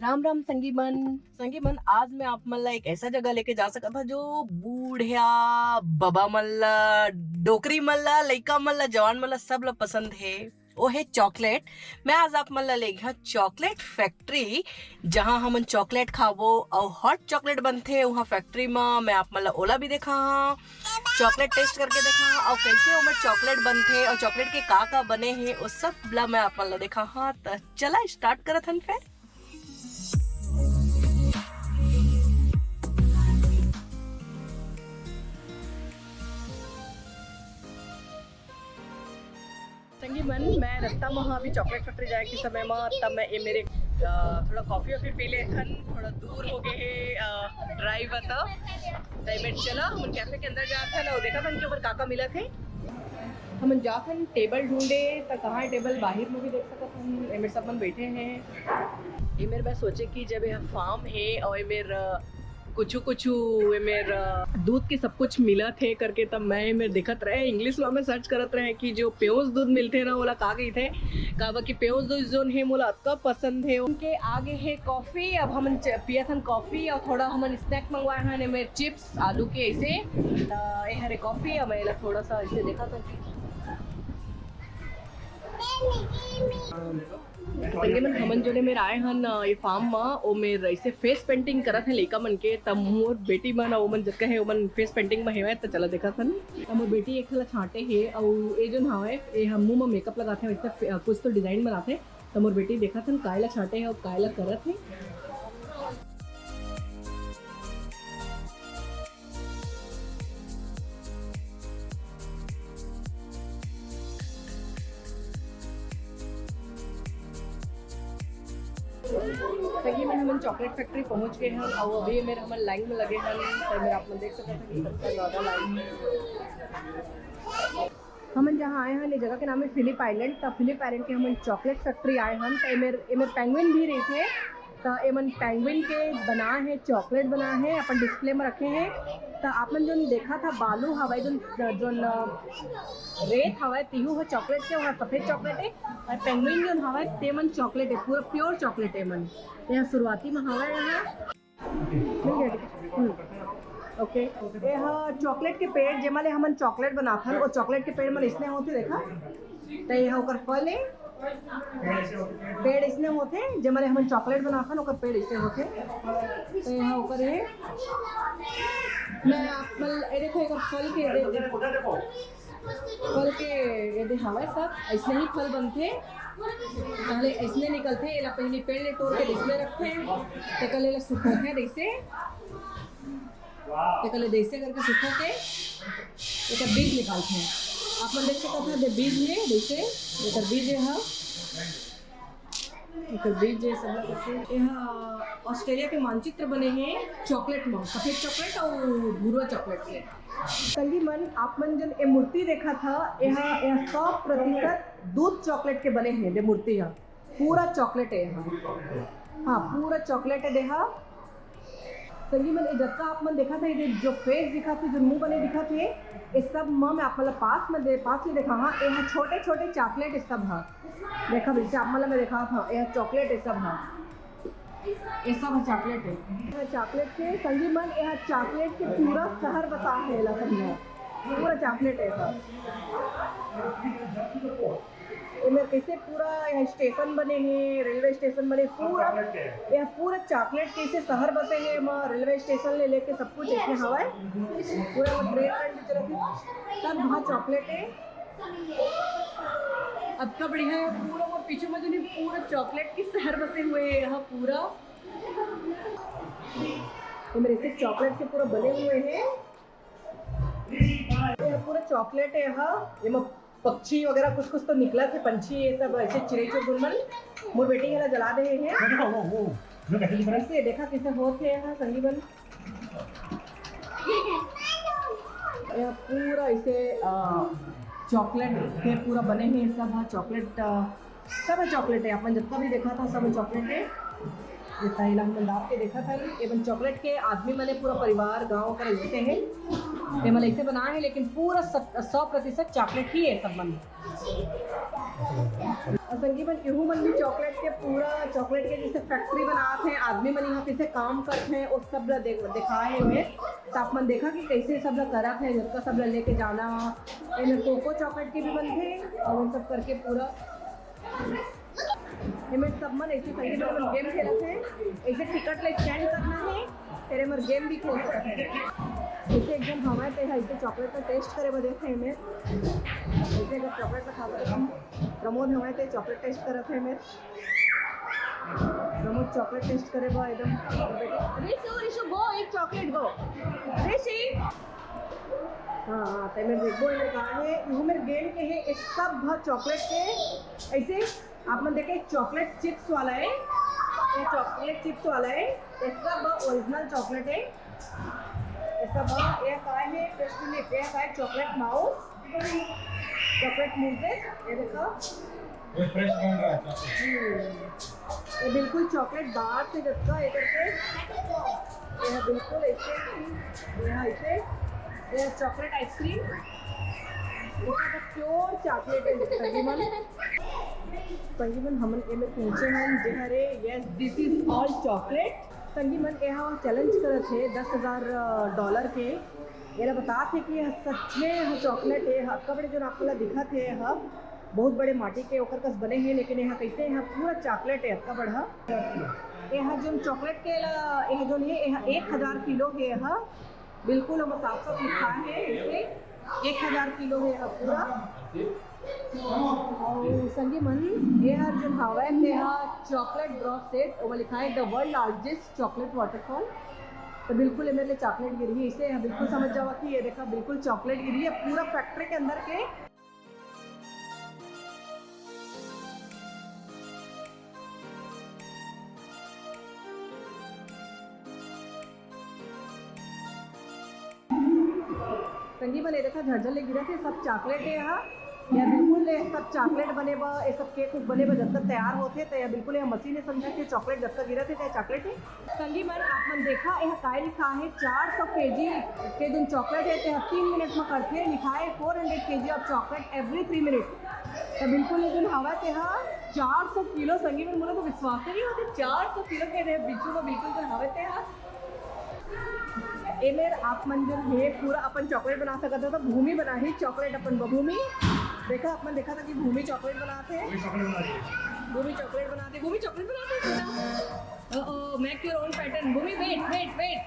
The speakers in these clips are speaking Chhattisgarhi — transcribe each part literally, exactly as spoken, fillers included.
राम राम संगी मन। संगी मन, आज मैं आप मन ला एक ऐसा जगह लेके जा सकत हूँ जो बूढ़ा बबा मन ला, डोकरी मन ला, लइका मन ला, जवान मन ला, सब ला पसंद है। वो है चॉकलेट। मैं आज आप मन ला ले गया चॉकलेट फैक्ट्री, जहाँ हमन चॉकलेट खाबो और हॉट चॉकलेट बनथे वहाँ फैक्ट्री में। मैं आप मन ला ओला भी देखा हाँ, चॉकलेट टेस्ट करके देखा हाँ, और कैसे ओमे चॉकलेट बनथे और चॉकलेट के का का बने हैं, वो सब ला मैं आप मन ला देखा हाँ। तो चला स्टार्ट करत हन फिर। संगी मन, मैं रास्ता में हाँ अभी चॉकलेट फैक्ट्री जाए के समय में, तब मैं ये मेरे अ, थोड़ा कॉफी वॉफी पी लेथन, थोड़ा दूर हो गए है ड्राइव। तो तय में चला हम कैफे के अंदर जात हन और देखा था उनके ऊपर का का मिला थे। हमन जात हन टेबल ढूंढे, त कहाँ है टेबल? बाहर में भी देख सकत हन, एमेर सब मन बैठे हैं। एमेर मैं सोचे कि जब यह फार्म है और एमेर अ, कुछु कुछु एमेर अ, दूध के सब कुछ मिलत है करके, तब मैं एमेर देखत रहे, इंग्लिश में मैं सर्च करत रहे कि जो प्योज दूध मिलथे ना, ओला का कहिथे। काबर कि प्योज दूध जोन है, मोला अतका पसंद है। उनके आगे है कॉफी, अब हमन च-, पियत हन कॉफी और थोड़ा हमन स्नैक मंगवाए हन, एमेर चिप्स, आलू के ऐसे। त ये हरे कॉफी, अब मैं एला थोड़ा सा ऐसे देखा था। संगे मन, हमन जोने मेर आए हन अ, ये फार्म म, ओ मेर ऐसे फेस पेंटिंग करत हे लइका मन के। त मोर बेटी मन अउ ओमन जतका हे ओमन फेस पेंटिंग म हेवय। त चला देखत हन। त मोर बेटी एक ठला छांटे हे अउ ए जोन हवय ए ह मुंह म मेकअप लगाथे, वैसे फे-, अ, कुछ तो डिजाइन बनाथे। त मोर बेटी देखत हन काय ला छांटे हे अउ काय ला करत हे। संगी मन, हमन चॉकलेट फैक्ट्री पहुंच गए हन अउ अभी मेर हमन लाइन में लगे हन। त मेर आप मन देख सकत हन कि कतका ज्यादा लाइन है। हमन जहाँ आए हन, ये जगह के नाम है फिलिप आइलैंड। त फिलिप आइलैंड के हमन चॉकलेट फैक्ट्री आए हन। त एमेर, एमेर पेंगुइन भी रहिथे। त एमन पेंगुइन के बनाए हे, चॉकलेट बनाए हे, अपन डिस्प्ले में रखे हे। त आप मन जोन देखा था बालू हवय, जोन, जोन, अ, रेत हवय, तिहू ह चॉकलेट के, वहाँ सफेद चॉकलेट है। और पेंगुइन जोन हवय, ते मन चॉकलेट है, पूरा प्योर चॉकलेट है मन। यहाँ शुरुआती में हवय यहाँ। मिल गया? हम्म। ओके। ये ह चॉकलेट के पेड़, जेमा ले हमन चॉकलेट बनाथन, वो चॉकलेट के पेड़ मन इसने होथे, देखा? त ये ह ओकर फल है। पेड़ इसने होथे, जेमा ले हमन चॉकलेट बनाथन, ओकर पेड़ इसने होथे। त ये ह ओकर है। मैं आप मन, ये देखो, एकर फल के दे, दे। फल के ये दे हवय सब, ऐसने ही फल बनथे। पहले ऐसने निकलथे, एला पहले पेड़ ले तोड़ के इसने रखथे, तेकर ले एला सुखोथे जैसे, तेकर ले जैसे करके सुखो के एकर बीज निकालथे। आप मन देख सकत हव, दे बीज हे जैसे, एकर बीज हे ह। एकर बीज ये सब लगा के। ये ह ऑस्ट्रेलिया के मानचित्र बने हे चॉकलेट म, सफेद चॉकलेट अउ भुरवा चॉकलेट के। संगी मन, आप मन जन ए मूर्ति देखत ह, ये ह, ये ह सौ प्रतिशत दूध चॉकलेट के बने हे, ये मूर्ति ह। पूरा चॉकलेट हे ये ह। हाँ, पूरा चॉकलेट हे ये ह। संगी मन, ये जतका आप मन देखत हे, ये जो फेस दिखत हे, जो मुंह बने दिखत हे, ये सब म मैं आप मन ला पास में दे, पास में देखा, हाँ, ये ह छोटे-छोटे चॉकलेट, ये सब ह। देखा, जैसे आप मन ला मैं देखा था, ये ह चॉकलेट, ये सब ह। ये सब ह चॉकलेट हे। ये ह चॉकलेट के, संगी मन, ये ह चॉकलेट के पूरा शहर बसा हे, ला समझा। पूरा चॉकलेट हे ये ह। एमेर कैसे पूरा यहाँ स्टेशन बने हे, रेलवे स्टेशन बने, पूरा, यहाँ पूरा चॉकलेट कैसे शहर बसे हे, एमा रेलवे स्टेशन ले लेके सब कुछ इसमें हवा है। पूरा ट्रेन वेन भी चलत हे, सब वहाँ चॉकलेट है। अतका बढ़िया है, पूरा वो पीछे में जो नहीं, पूरा चॉकलेट के शहर बसे हुए हैं यहाँ पूरा। ये मेरे से चॉकलेट के पूरा बने हुए हैं। ये पूरा चॉकलेट है यहाँ। ये म-, पक्षी वगैरह कुछ कुछ तो निकला थे, पंछी, ये सब ऐसे चिड़ै चुरगुन मन। मोर बेटी हला जला दे हैं। वो देखो, वो, वो, वो कैसे दिख रहा है? ऐसे देखा कैसे होते हैं यहाँ संगी मन। ये पूरा ऐसे, अ, चॉकलेट के पूरा बने हैं सब, हाँ, चॉकलेट, अ, सब है चॉकलेट है, अपन जब भी देखा था सब है चॉकलेट है। ये तैला हमन दाब के देखा था, ये मन चॉकलेट के आदमी मने पूरा परिवार गांव का रहते हैं। ये मन ऐसे बनाए हैं, लेकिन पूरा सत-, सौ प्रतिशत चॉकलेट ही है सब मन। अउ संगी मन, इहू मन भी चॉकलेट के, पूरा चॉकलेट के जैसे फैक्ट्री बनात हे, आदमी मन यहाँ कैसे काम करते हैं, वो सब ला देख, दिखाए हे एमे। तो आप मन देखा कि कैसे सब ला करत हे, जबका सब ला लेके जाना। एमे कोको चॉकलेट के भी बनते हैं और वो सब करके पूरा एमे सब मन ऐसे संगी मन गेम खेलत हे, ऐसे टिकट ला स्कैन करना है, तेरे मर गेम भी खेल सकत है। ऐसे एकदम हवा ते है, ऐसे चॉकलेट का टेस्ट करे बदे थे एमे, ऐसे अगर चॉकलेट का खा सकत हम। प्रमोद हवा ते चॉकलेट टेस्ट करत है एमे। प्रमोद चॉकलेट टेस्ट करे बा एकदम। ऋषु, ऋषु गो, एक चॉकलेट गो। ऋषि। हाँ, हाँ, ते मेरे देखो, इधर कहा है, इहू मेरे गेम के है, ये सब भर चॉकलेट के, ऐसे आप मन देखे, चॉकलेट चिप्स वाला है, ये चॉकलेट चिप्स वाला है, ये सब ओरिजिनल चॉकलेट है, ये सब, ये का है, टेस्टी लिप, ये का है, चॉकलेट माउस, चॉकलेट मूजेस, ये देखो। ये फ्रेश बन रहा है चॉकलेट। हम्म। ये बिल्कुल चॉकलेट बाहर से जबका ये करके, ये है बिल्कुल ऐसे, ये है ऐसे, ये है चॉकलेट आइसक्रीम, ये सब प्योर चॉकलेट है संगी मन। संगी मन, हमन एमे पूछे हन जे हरे, yes, this is all chocolate। संगी मन, ये हा चैलेंज करत हे दस हजार डॉलर के। एला बतात हे कि यह सच में यह चॉकलेट हे, अतका बड़े जो आपको ला दिखत हे, यह बहुत बड़े माटी के ओकर कस बने हे, लेकिन यह कैसे, यह पूरा चॉकलेट हे, अतका बड़ा। यह जोन चॉकलेट के ला, यह जोन हे, यह एक हजार किलो हे, यह बिल्कुल हम साफ साफ लिखा है इसे, एक हजार किलो हे यह पूरा। और संगी मन, ये हर जो हवा है, ये हा चॉकलेट ड्रॉप सेट, ओमा लिखा है the world largest chocolate waterfall. तो बिल्कुल ये मेरे लिए चॉकलेट गिरी है, इसे हम बिल्कुल समझ जावा कि ये देखा, बिल्कुल चॉकलेट गिरी है पूरा फैक्ट्री के अंदर के। संगी मन, ये देखा, झरझर ले गिरत हे, सब चॉकलेट हे हा। ये बिल्कुल ये सब चॉकलेट बने बा, ये सब केक उक बने बा, जब तक तैयार होथे, तो ये बिल्कुल ये मशीन हे, समझा के चॉकलेट जब तक गिरत हे, तो चॉकलेट हे। संगी मन, आप मन देखा, यह काय लिखा है, चार सौ केजी के दिन चॉकलेट है, ते तीन मिनट में करथे, लिखा है four hundred kg of chocolate every three minutes। तो बिल्कुल ये दिन हवा ते हा चार सौ किलो। संगी मन, मोला तो विश्वास ही नहीं होते, चार सौ किलो के दे बिच्छू में बिल्कुल दिन हवा ते हा। ए मेर आप मन जो है पूरा अपन चॉकलेट बना सकत हो, तो भूमि बना ही चॉकलेट अपन ब-, भूमि देखा, आप मन देखा था कि भूमि चॉकलेट बनाते हैं, भूमि चॉकलेट बनाते, भूमि चॉकलेट बनाते हैं। ओ, ओ, make your own pattern। भूमि, wait, wait, wait।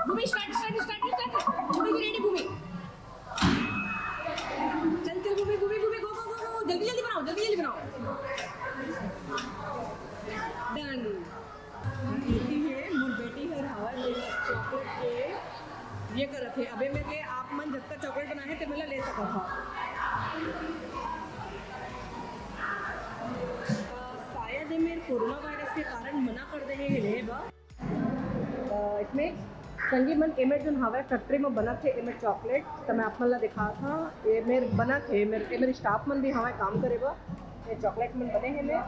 भूमि, start, start, start, start। भूमि, ready, भूमि। चल, चल, भूमि, भूमि, भूमि, go, go, go, go। जल्दी, जल्दी बनाओ, जल्दी, जल्दी बनाओ। Done। बेटी है, मोर बेटी हर हवा में चॉकलेट के ये करत हे। अबे मेर ले आप मन जतका चॉकलेट बनाए हे, ते मन ला ले सकत हव। अ, शायद ए मेर कोरोना वायरस के कारण मना कर दे हे ले बर। अ, इसमें संगी मन, ए मेर जोन हवय फैक्ट्री में बनत हे, ए मेर चॉकलेट, त मैं आप मन ला दिखात हव। ए मेर बनत हे, ए मेर, ए मेर स्टाफ मन भी हवय काम करे बर। ये चॉकलेट मन बने हे में,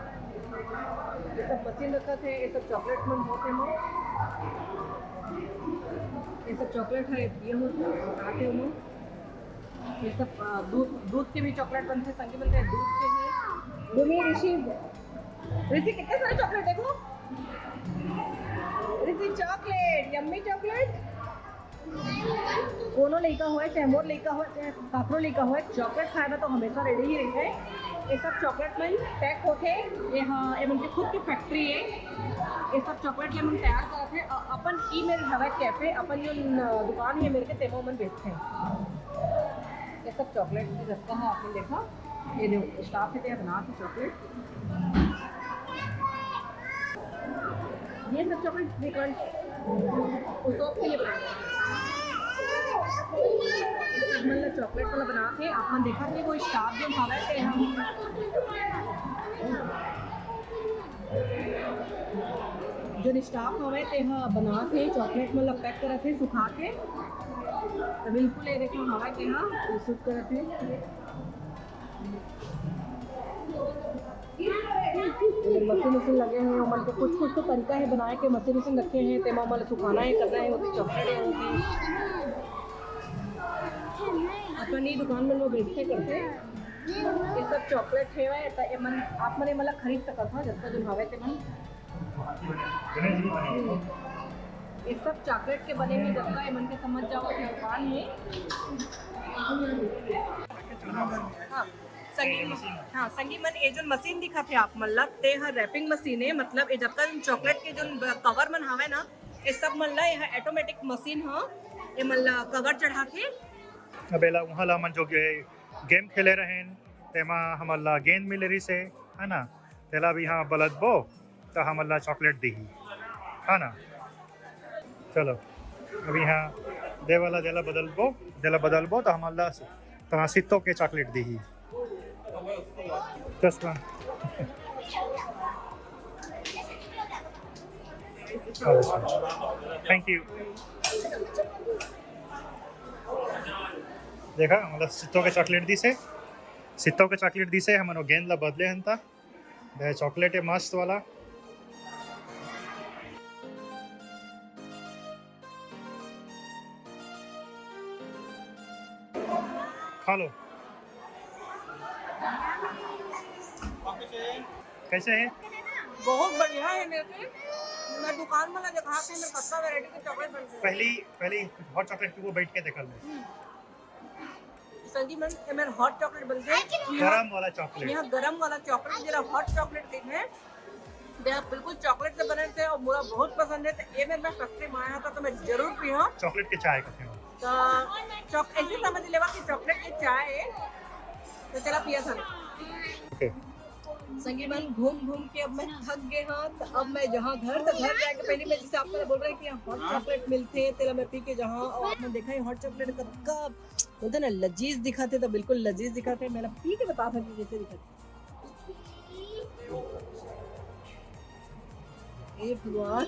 ये सब मशीन रखत हे, ये सब चॉकलेट मन होत हे में, ये सब चॉकलेट है, ये होत हे, आते हो में। ये सब, अ, दूध, दूध के भी चॉकलेट बनते, संगी बनते हैं दूध के हैं। भूमि, ऋषि, ऋषि कितने सारे चॉकलेट देखो, ऋषि चॉकलेट, यम्मी चॉकलेट। कोनो लइका होय, चाहे मोर लइका होय, चाहे काकरो लइका होय, चॉकलेट खाए बर तो हमेशा रेडी ही रहिथे। ये सब चॉकलेट मन पैक होथे, ये ह, ये मन के खुद के फैक्ट्री हे। ये सब चॉकलेट ले मन तैयार करत हे, अ-, अपन ई मेर हवय कैफे, अपन जो न-, दुकान हे मेर के, तेमा मन बेचथे। ये सब चॉकलेट के जतका ह, आप मन देखा, ये जो स्टाफ हे, ते ह बनात हे चॉकलेट। ये सब चॉकलेट निकाल, वो शॉप के लिए बनाए। सब मन ला चॉकलेट वाला बना के, आप मन देखा कि वो स्टाफ जो हवय, ते हम, जो स्टाफ हवय, ते ह बना के चॉकलेट मन ला पैक करत हे, सुखा के। तो बिल्कुल ये देखो, हवय के ह, ये शूट करत हे। मशीन उशीन लगे हे, ओमन के कुछ कुछ तो तरीका हे बनाए के, मशीन उशीन रखे हे, तेमा ओमन ल सुखाना हे, करना हे, ओती चॉकलेट हे, ओती। अब कनी दुकान मन में बेचथे करथे। ये सब चॉकलेट हेवय, त एमन, आप मन एमन ला खरीद सकत हो, जतका जन हवय तेमन। ये सब चॉकलेट के बने हे, जतका एमन के समझ जाओ कि दुकान हे। हाँ, संगी, हाँ, संगी मन, ये जोन मशीन दिखत हे आप मन ला, ते ह रैपिंग मशीन हे। मतलब ये जतका जोन चॉकलेट के जोन ब-, कवर मन हवय ना, ये सब मन ला, ये ह ऑटोमेटिक मशीन ह, ये मन ला कवर चढ़ाथे। अब एला उहाँ ला मन जो गे-, गेम खेले रहेन, तेमा हमन ला गेंद मिले रिहिस हे, है ना? तेला अब इहाँ बलदबो, त हमन ला चॉकलेट दिही, है ना? चलो, अब इहाँ दे वाला देला बदलबो, देला बदलबो, त हमन ला तमा सित्तो के चॉकलेट दिही। Just one. Thank you. देखा, हमन ला सित्तो के चॉकलेट दिस हे, सित्तो के चॉकलेट दिस हे, हमन वो गेंद ला बदले हन ता। दे चॉकलेट हे मस्त वाला। खा लो। कैसे है? बहुत बढ़िया है। मेरे को, मैं दुकान वाला दिखा के मेरे कत्ता वैरायटी के चॉकलेट बनते हैं। पहली, पहली हॉट चॉकलेट पी, वो बैठ के देखा लो। संगी मन, ये मेर हॉट चॉकलेट बनथे। गरम वाला चॉकलेट। यहाँ गरम वाला चॉकलेट, जेला हॉट चॉकलेट कहिथे। दे बिल्कुल चॉकलेट से बने थे और मोला बहुत पसंद है। तो ये मेर मैं फैक्ट्री में आया था, तो मैं जरूर पीहा। चॉकलेट के चाय कथे हो। तो चॉक-, ऐसे समझ लेवा कि चॉकलेट के चाय है। तो चला पिया था। ओके। संगी मन, घूम घूम के अब मैं थक गए हाँ, तो अब मैं जहाँ घर, तो घर जाके पहले मैं जैसे आपको बोल रहे कि यहाँ हॉट चॉकलेट मिलते हैं, तेला मैं पी के जहाँ, और आपने देखा है हॉट चॉकलेट कतका बोलते ना लजीज दिखाते, तो बिल्कुल लजीज दिखाते। मैं पी के बता सकती कैसे दिखाते। ए भगवान,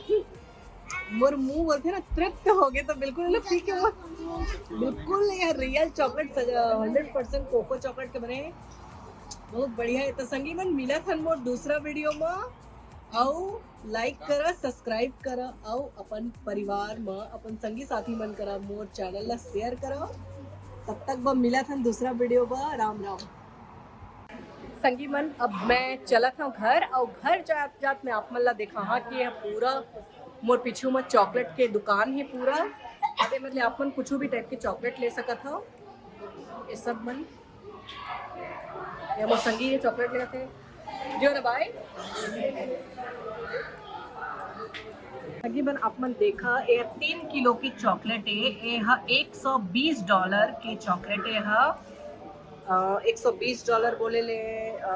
मोर मुंह बोलते ना तृप्त हो गए, तो बिल्कुल ना पी के मोर बिल्कुल ये रियल चॉकलेट सजा, हंड्रेड परसेंट कोको चॉकलेट के बने हैं। बहुत बढ़िया है। तो संगी मन, मिलत हन मोर दूसरा वीडियो में। अउ लाइक करा, सब्सक्राइब करा, अउ अपन परिवार म, अपन संगी साथी मन करा मोर चैनल ला शेयर करा। तब तक बर मिलत हन दूसरा वीडियो बर। राम राम। संगी मन, अब मैं चलत हव घर, अउ घर जात जात मैं आप मन ला देखाहा कि यह पूरा मोर पीछू म चॉकलेट के दुकान हे पूरा। अबे मतलब आप मन कुछ भी टाइप के चॉकलेट ले सकत हव। ये सब मन ये मोर संगी ये चॉकलेट लेथे। जो ना भाई। संगी मन, आप मन देखा, ये तीन किलो की चॉकलेट है। ये हा एक सौ बीस डॉलर के चॉकलेट है हा। अ, एक सौ बीस डॉलर बोले ले, अ,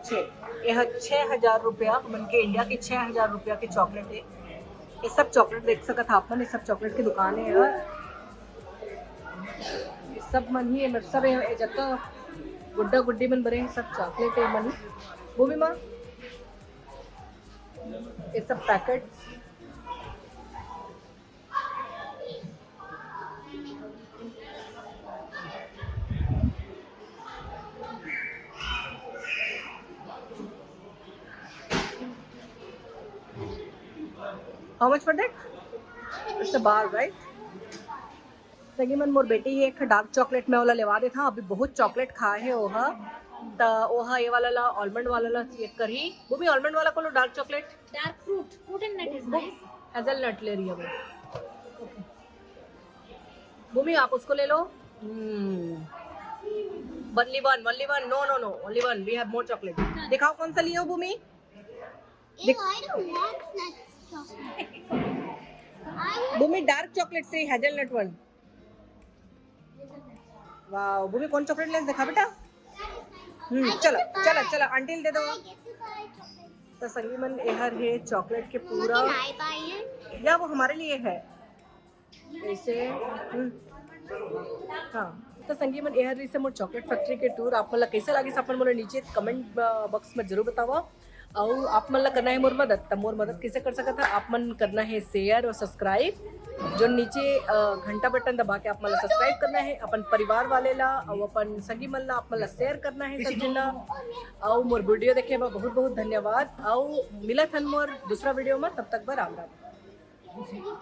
छः, ये हा छः हजार रुपया, मन के इंडिया की छः हजार रुपया की चॉकलेट है। ये सब चॉकलेट देख सकत हा आप मन, ये सब चॉकलेट की दुकान है यार। ये सब मन ही, ये सब है, ये जत्ता गुड्डा गुड्डी मन बने हैं, सब चॉकलेट है मन। वो भी माँ, ये सब packet. How much for that? It's a bar, right? संगी मन, मोर बेटी ये एक डार्क चॉकलेट में ओला लेवा देथा। अभी बहुत चॉकलेट खाए है ओहा, त ओहा ये वाला ला, आलमंड वाला ला चेक करही। वो भी आलमंड वाला को लो, dark chocolate. Dark fruit, fruit and nut is nice. Hazelnut ले रही है वो। भूमि, आप उसको ले लो। Only one, only one, no, no, no, only one, we have more chocolate. दिखाओ कौन सा लिए हो भूमि। Ew, I don't want nuts chocolate. I want भूमि, डार्क चॉकलेट से हेजलनट वन। वाओ, भूमि कौन चॉकलेट ले दिखा बेटा। हम्म, चलो चलो चलो, आंटी दे दो। तो संगी मन, एहर है चॉकलेट के पूरा। या वो हमारे लिए है। ऐसे, हम्म। हाँ। तो संगी मन, एहर रहिसे मोर चॉकलेट फैक्ट्री के टूर। आप मन ला कैसे लागिस, आप मन मोला नीचे कमेंट बॉक्स में जरूर बतावा। अउ आप मन ला करना है मोर मदद, त मोर मदद कैसे कर सकत है? आप मन करना है शेयर और सब्सक्राइब, जो नीचे, अ, घंटा बटन दबा के आप मन ला सब्सक्राइब करना है। अपन परिवार वाले ला अउ अपन संगी मन ला, आप मन ला शेयर करना है सब झन ला। अउ मोर वीडियो देखे बर बहुत बहुत धन्यवाद। अउ मिलत हन मोर दूसरा वीडियो में, तब तक बर राम राम।